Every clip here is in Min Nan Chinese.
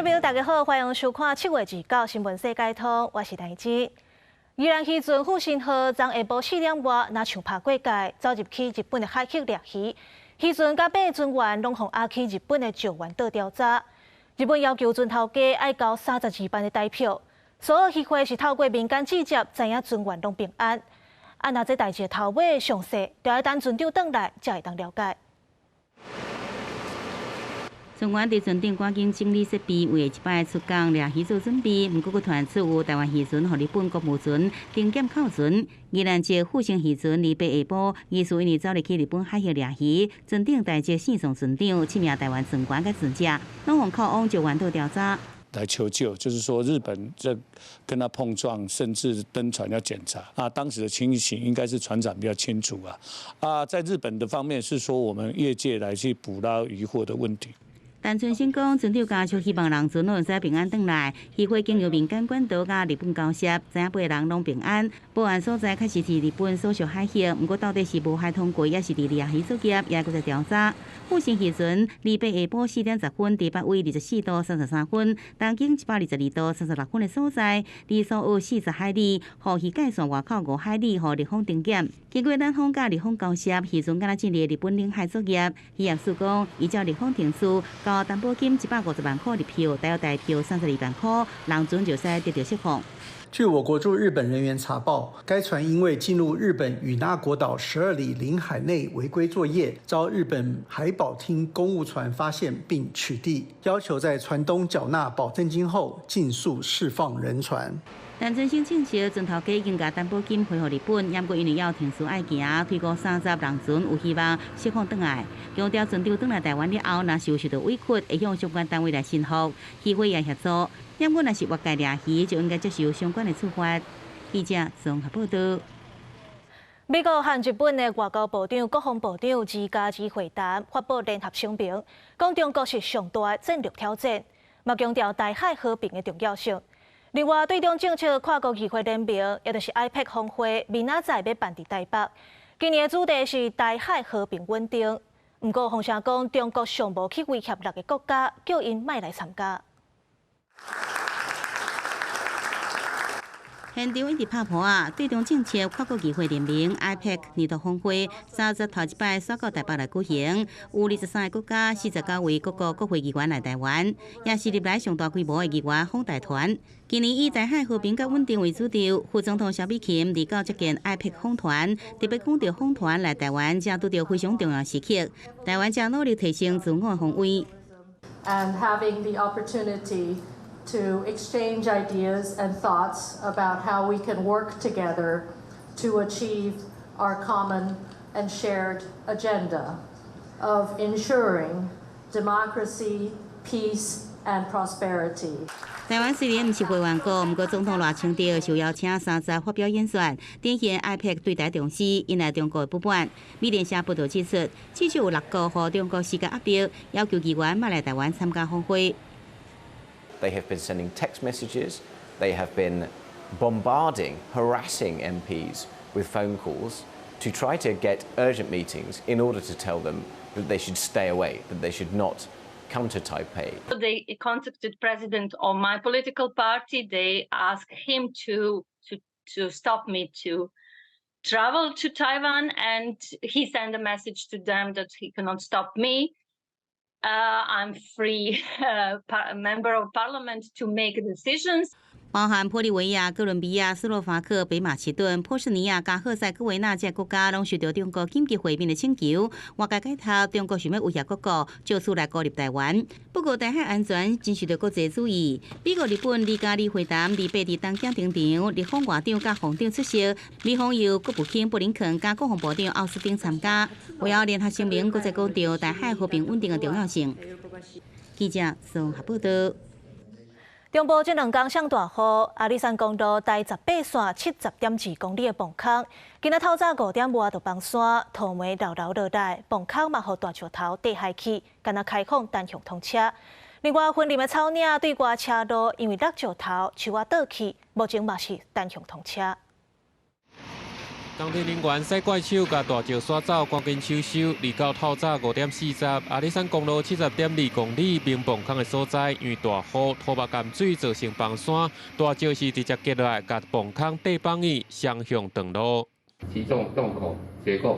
眾朋友，大家好，歡迎收看7月29新聞世界通，我是戴芝。宜蘭漁船復興號昨下晡4點外，若像拍過界，走入去日本的海域掠魚，漁船佮八个船員攏予押去日本的石垣島調查。日本要求船頭家愛交32萬的台票，所有漁會是透過民間接接，知影船員攏平安。啊，若這代誌的頭尾詳細，就愛等船長轉來才會當了解。船員佇船頂趕緊整理設備，為這擺出港掠魚做準備。毋過，閣傳出有台灣漁船予日本國務船定檢扣船。宜蘭籍復興漁船28下晡，疑似因為走入去日本海域掠魚，船頂代籍姓宋船長、七名台灣船員佮船者，攏予扣往石垣島調查。來求救，就是說日本這跟他碰撞，甚至登船要檢查。啊，當時的情形應該是船長比較清楚啊。啊，在日本的方面是說我們越界來去捕撈漁獲的問題。陳春生講，船長家屬希望人船攏會使平安轉來，漁會經由民間管道佮日本交涉，知影八個人攏平安。報案所在確實是日本所屬海域，毋過到底是無害通過，抑是佇掠魚作業，也閣在調查。復興漁船28下晡4點10分，佇北緯24度33分，東經122度36分的所在，離蘇澳40海里，予漁界線外口5海里，予日方定檢。經過咱方佮日方交涉，漁船敢若進入日本領海作業。漁業署講，依照日方程序，交擔保金150萬箍日票，大約台票32萬箍，人船就使得著釋放。據我國駐日本人員查報，該船因為進入日本與那國島12里領海內違規作業，遭日本海保廳公務船發現並取締，要求在船東繳納保證金後，盡速釋放人船。陳春生證實，船頭家已經共擔保金匯予日本，毋過因為猶有程序愛行，推估30人船有希望釋放轉來。強調船長轉來台灣了後，若是有受到委屈，會向相關單位來申復，漁會也協助。毋過若是越界掠魚，就應該接受相關的處罰。記者綜合報道。美國和日本的外交部長、國防部長2+2會談，發布聯合聲明，講中國是上大的戰略挑戰，嘛強調台海和平的重要性。另外，對中政策跨國議會聯盟，也就是 IPAC 峰會，明仔載欲辦佇台北。今年的主題是台海和平穩定。毋過，風聲講中國尚無去威脅六个國家，叫𪜶莫來參加。現場一直拍噗仔，對中政策跨國議會聯盟 IPAC 年度峰會，30頭一擺煞到台北來舉行，有23個國家、49位各國國會議員來台灣，也是歷來上大規模的議員訪台團。今年以台海和平佮穩定為主軸，副總統蕭美琴29接見 IPAC 訪團，特別講著訪團來台灣，正拄著非常重要時刻，台灣正努力提升自我防衛。 And having the opportunity to exchange ideas and thoughts about how we can work together to achieve our common and shared agenda of ensuring democracy, peace, and prosperity. 台灣雖然毋是會員國，毋過總統賴清德受邀請30發表演說，展現 IPAC 對台重視，引來中國的不滿。美聯社報道指出，至少有六國予中國施加壓力，要求議員莫來台灣參加峰會。 They have been sending text messages. They have been bombarding, harassing MPs with phone calls to try to get urgent meetings in order to tell them that they should stay away, that they should not come to Taipei. They contacted president of my political party. They asked him to stop me to travel to Taiwan, and he sent a message to them that he cannot stop me. I'm free member of parliament to make decisions. 包含玻利維亞、哥倫比亞、斯洛伐克、北馬其頓、波斯尼亞、佮赫塞哥維納這國家，攏受著中國緊急會面的請求。外界解讀，中國想欲威脅各國，藉此來孤立台灣。不過，台海安全真受著國際注意。美國、日本2+2會談，28佇東京登場，日方外長佮防長出席，美方由國務卿布林肯佮國防部長奧斯汀參加。會後聯合聲明，閣再講著台海和平穩定的重要性。記者綜合報道。中部這兩工上大雨，阿里山公路台18線70.2公里的磅空，今仔透早5點外就崩山，土糜流流落來，磅空嘛予大石頭綴海去，干焦開放單向通車。另外，雲林的草嶺對外車路因為落石頭，樹仔倒去，目前嘛是單向通車。工程人員駛怪手共大石徙走，趕緊搶修。二九透早5點40，阿里山公路70.2公里明磅空的所在，因為大雨土木含水造成崩山，大石是直接跌落來，共磅空硩崩去，雙向斷路。擊中洞口結構，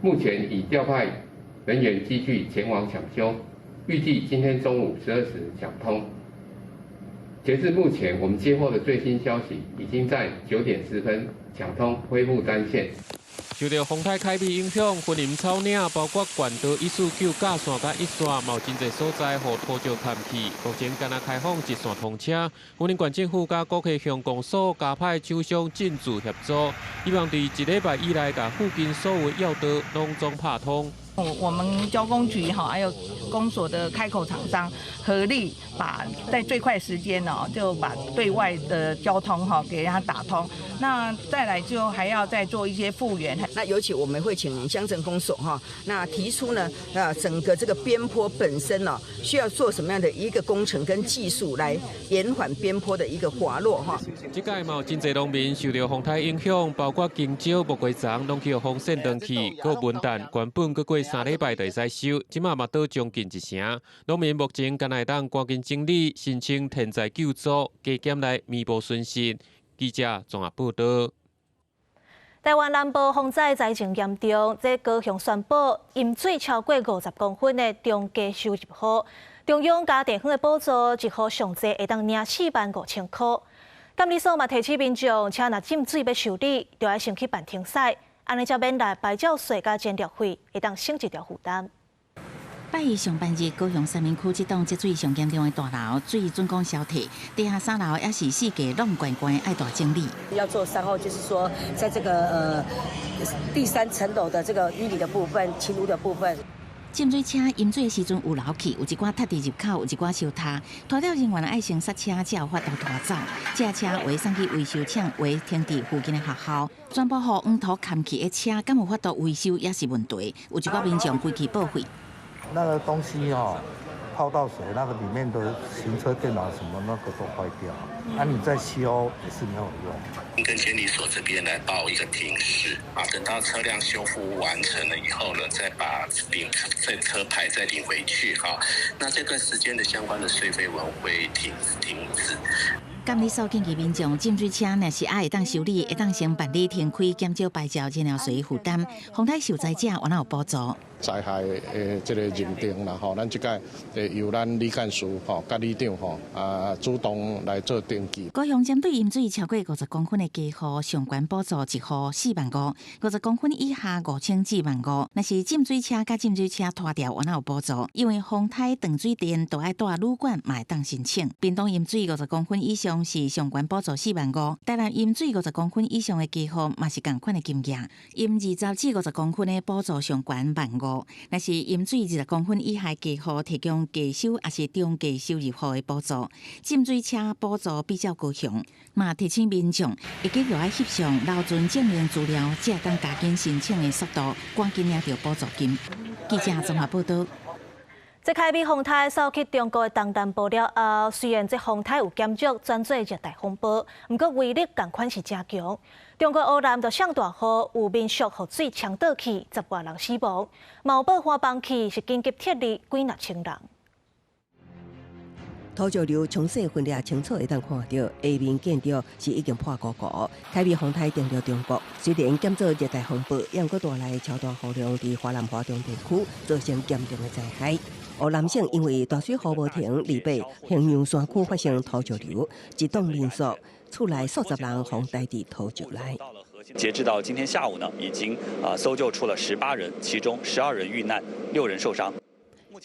目前已調派人員機具前往搶修，預計今天中午12時搶通。截至目前，我們接獲的最新消息，已經在9點10分搶通恢復單線。受著風颱凱美影響，雲林草嶺包括縣道149甲線佮一線，嘛有真濟所在予土石崁去。目前干焦開放一線通車。雲林縣政府佮古溪鄉公所加派廠商進駐協助，希望佇一禮拜以內，共附近所有要道攏總拍通。我們交工局哈，還有公所的開口廠商合力，把在最快時間呢，就把對外的交通哈給它打通。那再來就還要再做一些復原。那尤其我們會請鄉鎮公所哈，那提出呢，整個這個邊坡本身呢，需要做什麼樣的一個工程跟技術來延緩邊坡的一個滑落哈。這擺嘛有真濟農民受著風颱影響，包括香蕉、木瓜欉攏予風扇斷去，閣文旦原本閣過3禮拜就會使收，這馬嘛倒將近一成。農民目前干焦會當趕緊整理申請天災救助，加減來彌補損失。記者綜合報道。台灣南部風災災情嚴重，這高雄宣布淹水超過50公分的中低收入戶，中央佮地方的補助，一戶上濟會當領45,000箍。監理所嘛提醒民眾，車若浸水欲修理，就愛先去辦停駛，按呢才免來牌照稅佮燃料費，會當省一條負擔。拜一上班日，高雄三民區這棟積水上嚴重的大樓，水準講消退，地下三樓也是四界攏懸懸，愛大整理。要做善後，就是說，在這個第三層樓的這個淤泥的部分、清污的部分。浸水車淹水的時陣有流去，有一寡塞佇入口，有一寡相塌。拖吊人員愛先剎車，才有法度拖走。這車會送去維修廠，會停佇附近的學校。全部予黃土崁去的車，敢有法度維修也是問題。有一寡民眾規氣報廢。那個東西哦，泡到水，那個裡面的行車電腦什麼那個都壞掉，啊，你再修也是沒有用。跟監理所這邊來報一個停駛啊，等到車輛修復完成了以後呢，再把領這車牌再領回去哈。那這段時間的相關的稅費我們會停止。監理所建議民眾浸水車若是愛會當修理，會當先辦理停開，減少牌照燃料稅負擔。風颱受災者有哪有補助？災害的這個認定啦吼，咱這擺由咱李幹事吼、佮里長吼啊主動來做登記。高雄針對淹水超過50公分的家戶，上懸補助一戶4萬5，50公分以下5,000至1萬5。若是浸水車佮浸水車拖吊，有哪有補助？因為風颱斷水電，都愛蹛旅館，嘛會當申請。屏東淹水50公分以上是上懸補助4萬5，台南淹水五十公分以上的家戶嘛是仝款的金額。淹20至50公分的補助上懸1萬5，若是淹水20公分以下家戶提供低收抑是中低收入戶的補助。浸水車補助比較高雄，嘛提醒民眾會記著愛翕相留存證明資料，才會當加緊申請的速度，趕緊領著補助金。記者綜合報道。這凱美風颱掃去中國的東南部了後，雖然這風颱有減弱，轉做熱帶風暴，毋過威力仝款是誠強。中國湖南就上大雨，有民宿予水沖倒去，十外人死亡，嘛有報山崩去，是緊急撤離幾若千人。土石流沖洗分掠清楚，會當看著下面建築是已經破糊糊。凱美風颱登陸中國，雖然減做熱帶風暴，猶閣帶來超大雨量，佇華南華中地區造成嚴重的災害。湖南省因為大水雨無停，二八衡陽山區發生土石流，一棟民宿厝內數十人予刣佇土石內。截至到今天下午呢，已經啊搜救出了18人，其中12人遇難，6人受傷。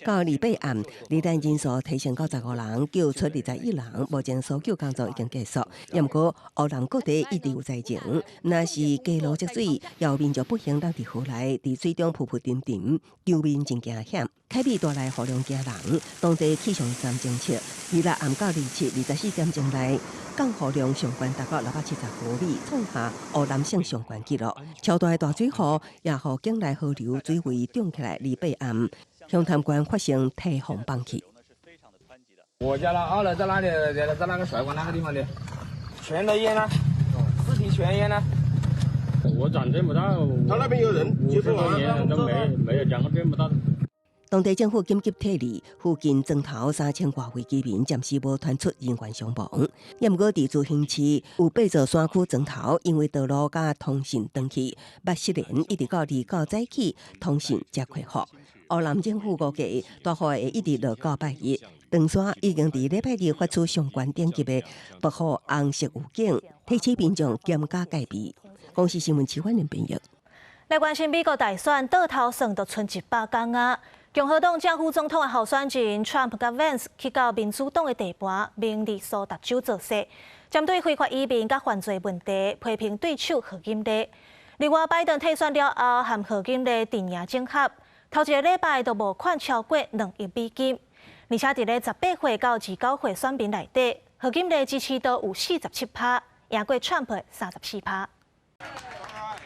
到二八暗，罹難人數提升到15人，救出21人。目前搜救工作已經結束。毋過湖南各地一直有災情，若是街路積水，也有民眾不幸落佇河內，佇水中浮浮沉沉，場面真驚險。凱美帶來雨量驚人，當地氣象站偵測，26暗到27 24點鐘內，降雨量上懸達到670毫米，創下湖南省上懸紀錄。超大的大水雨也予境內河流水位漲起來，28暗。湘潭縣發生堤防崩去。我家那二樓在那裡，在那個水管那個地方的，全都淹了，屍體全淹了。我長這麼大，他那邊有人， 50多年都沒有講過這麼大。當地政府緊急撤離附近莊頭3000外位居民，暫時無傳出人員傷亡。也毋過佇自興市有八座山區莊頭，因為道路佮通訊斷去，捌失聯，一直到29早起通訊才恢復。烏南政府估計大雨會一直落到拜一，長山已經佇禮拜日發出上懸等級的暴雨紅色預警，提醒民眾嚴加戒備。公視新聞徐婉玲編譯。來關心美國大選，倒頭算就賰100工啊！共和黨正副總統的候選人 Trump 佮 Vance 去到民主黨的地盤明尼蘇達州造勢，針對非法移民佮犯罪問題批評對手賀錦麗。另外，拜登退選了後，和賀錦麗陣營整合，頭一个禮拜就募款超過2億美金，而且佇咧18歲到29歲選民內底，賀錦麗支持度有47%，贏過 Trump 的34%。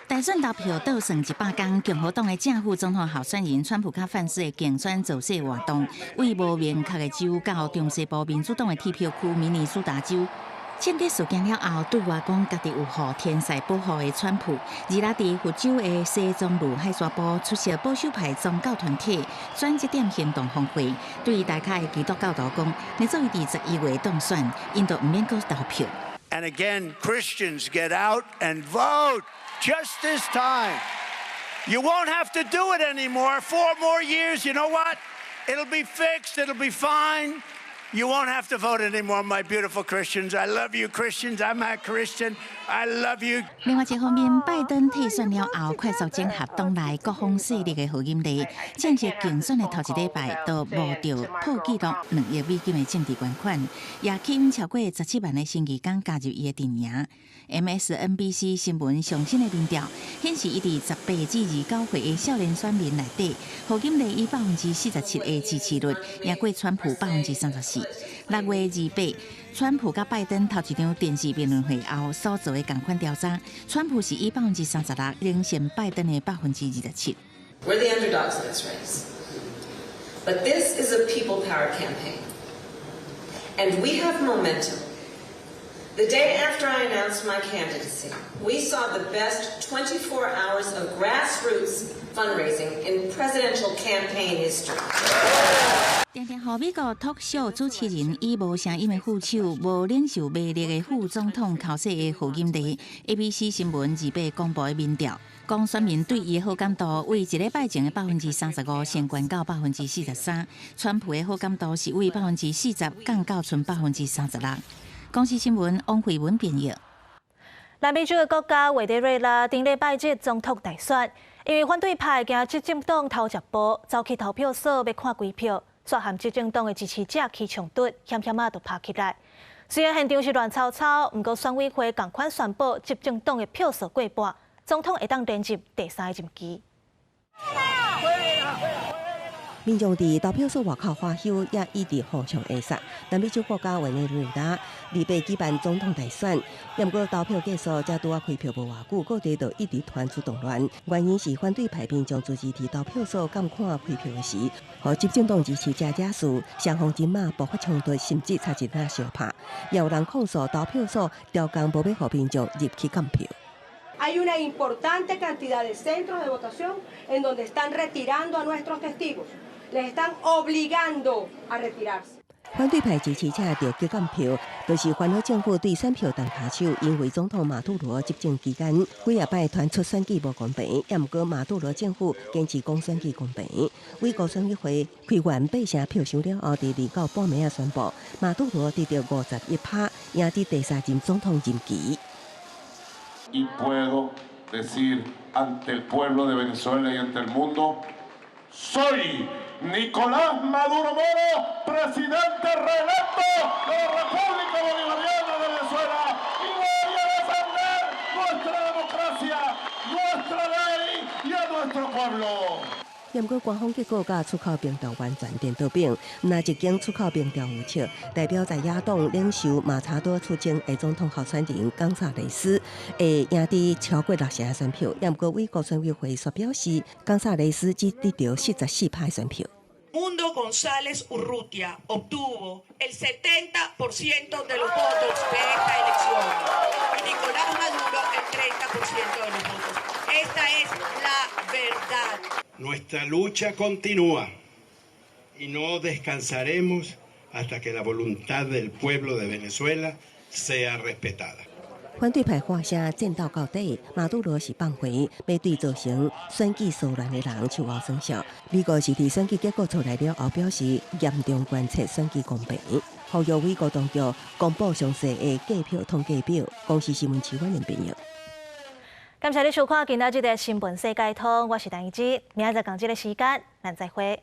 大選投票倒算100工，共和黨的正副總統候選人川普佮范斯的競選造勢活動，對無明確的州到中西部民主黨的鐵票區明尼蘇達州。槍擊事件了後，對外講家己有予天使保護的川普，而來佇佛州的西中路海沙埔出席保守派宗教團體轉折點行動峰會，對大家的基督教徒講，若做伊佇11月當選，𪜶就毋免閣投票。 And again, Christians, get out and vote. Just this time. You won't have to do it anymore. 4 more years, you know what? It'll be fixed. It'll be fine. You won't have to vote anymore, my beautiful Christians. I love you, Christians. I'm a Christian. I love you. 另外一方面，拜登退選了後，快速整合黨內各方勢力的賀錦麗，正式競選的頭一禮拜都募著破紀錄2億美金的政治捐款，也吸引超過17萬的新義工加入伊的陣營。MSNBC 新聞上新的民調顯示，伊佇18至29歲的少年選民內底，賀錦麗以47%的支持率，贏過川普34%。6月28，川普佮拜登頭一場電視辯論會後所做的仝款調查，川普是以36%領先拜登的27%。 We're the underdogs in this race, but this is a people power campaign, and we have momentum. The day after I announced my candidacy, we saw the best 24 hours of grassroots fundraising in presidential campaign history. 定定予美國 talk show 主持人以無聲音的副手、無領袖魅力的副總統口說的賀錦麗，ABC 新聞28公布的民調，講選民對伊的好感度為一禮拜前的35%升懸到43%，川普的好感度是為40%降到賰36%。公視新聞王慧文編譯。南美洲的國家委內瑞拉頂禮拜日總統大選，因為反對派驚執政黨偷食步，走去投票所欲看開票，煞和執政黨的支持者起衝突，險險仔就拍起來。雖然現場是亂糟糟，毋過選委會仝款宣布執政黨的票數過半，總統會當連任第三個任期。民眾佇投票所外口歡呼，也一直互相下殺。南美洲國家委內瑞拉28舉辦總統大選，毋過投票結束，才拄仔開票無偌久，各地就一直傳出動亂。原因是反對派民眾聚集佇投票所監看開票時，予執政黨支持者惹事，雙方人馬爆發衝突，甚至差一點相拍。也有人控訴投票所刁工無欲予民眾入去監票。 Hay una importante cantidad de centros de votación en donde están retirando a nuestros testigos, les están obligando a retirarse. 反對派支持者著拒監票，就是煩惱政府對選票動跤手，因為總統馬杜羅執政期間幾仔擺傳出選舉無公平，也毋過馬杜羅政府堅持講選舉公平。美國選委會開完八成票數了後，佇29半暝仔宣布，馬杜羅得著51%，贏得第三任總統任期。 Y puedo decir ante el pueblo de Venezuela y ante el mundo, soy Nicolás Maduro Moro, presidente reelecto de la República Bolivariana de Venezuela, y voy a defender nuestra democracia, nuestra ley y a nuestro pueblo. 毋過官方結果佮出口民調完全顛倒反，若一間出口民調有笑，代表在野黨領袖馬查多出征的總統候選人岡薩雷斯會贏得超過六成的選票。毋過美國選委會卻表示，岡薩雷斯只得著44%選票。 Edmundo González Urrutia obtuvo el 70% de los votos de esta elección y Nicolás Maduro el 30% de los votos. Es la verdad. Nuestra lucha continúa y no descansaremos hasta que la voluntad del pueblo de Venezuela sea respetada. 反對派喊聲戰鬥到底，馬杜羅是放話，欲對造成選舉騷亂的人秋後算帳。美國是佇選舉結果出來了後，表示嚴重關切選舉公平，呼籲美國當局公布詳細的計票統計表。公視新聞徐婉玲編譯。感謝你收看今仔日的新聞世界通，我是陳怡之，明仔載仝這个時間，咱再會。